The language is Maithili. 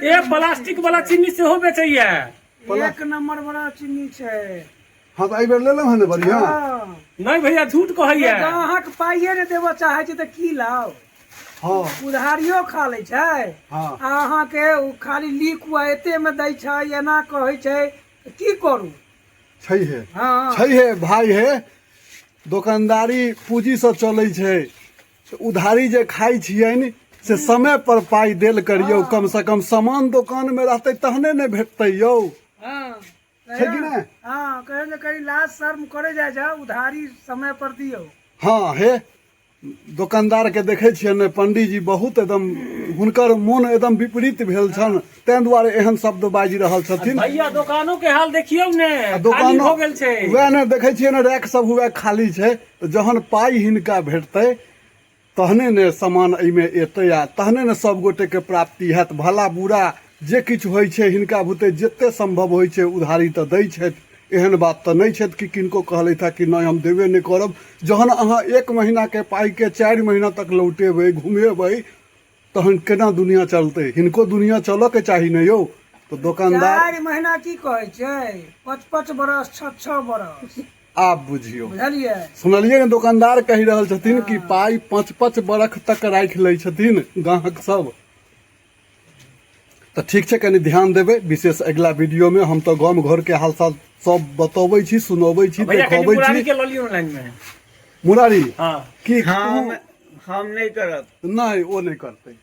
ए प्लास्टिक वाला चीनी सेहो बेचैया। एक नंबर वाला चीनी छै। हँ, तऽ एहि बेर लेलहुँ हँ ने बढ़िआँ। हँ। नहि भैया, झूठ कहैया। ग्राहक पाइए नहि देबऽ चाहै छै तऽ की लाउ? हँ। उधारियो खा लै छै। हँ। आ अहाँके ओ खाली लीक हुआ एते मे दै छै, एना कहै छै, तऽ की करू? छैहे। हँ। छैहे भाय, हे दोकानदारी पूँजीसँ चलै छै, तऽ उधारी जे खाइ छियनि से समय पर पाइ देल करियौ। कमसँ कम सामान दोकानमे रहतै तहने ने भेटतै यौ। हँ। छै कि नहि? हँ, कहियो ने कहीं लाज शर्म करे जाइ जाउ, उधारी समय पर दियौ। हँ, हे दोकानदारके देखै छियै ने पंडीजी, बहुत एकदम हुनकर मोन एकदम विपरीत भेल छनि, ताहि दुआरे एहन शब्द बाजि रहल छथिन। भैया, दोकानो के हाल देखियौ ने। आ खाली दोकानो भऽ गेल छै। वएह ने देखै छियै ने, रैक सब हुए खाली छै। तऽ जहन पाइ हिनका भेटतै तहने ने सामान एहिमे एतै आ तहने ने सब गोटेके प्राप्ति हैत। भला बुरा जे किछु होइ छै, हिनका बुते जते सम्भव होइ छै उधारी तऽ दै छथि। एहन बात तऽ नहि छथि कि किनको कहलथि हँ कि नहि, हम देबे नहि करब। जहन अहाँ एक महीनाके पाइके 4 महीना तक लौटेबै, घुमेबै, तहन केना दुनिया चलतै? हिनको दुनिया चलऽके चाही ने यौ। तऽ दोकानदार 4 महीना की कहै छै, 5-5 बरस, 6-6 बरस। आब बुझियौ। बुझलियै? सुनलियै ने, दोकानदार कहि रहल छथिन कि पाइ 5-5 बरख तक राखि लै छथिन गाहक सब। तऽ ठीक छै, कनि ध्यान देबै विशेष अगिला वीडियोमे। हम तऽ गाम घरके हाल चाल सब बतबै छी, सुनबै छी, भैया, कनि देखबै मुरारी छी। के लऽ लियौ लाइन मे। मुरारी हँ। की? हम नहि करब। नहि, ओ नहि करतै।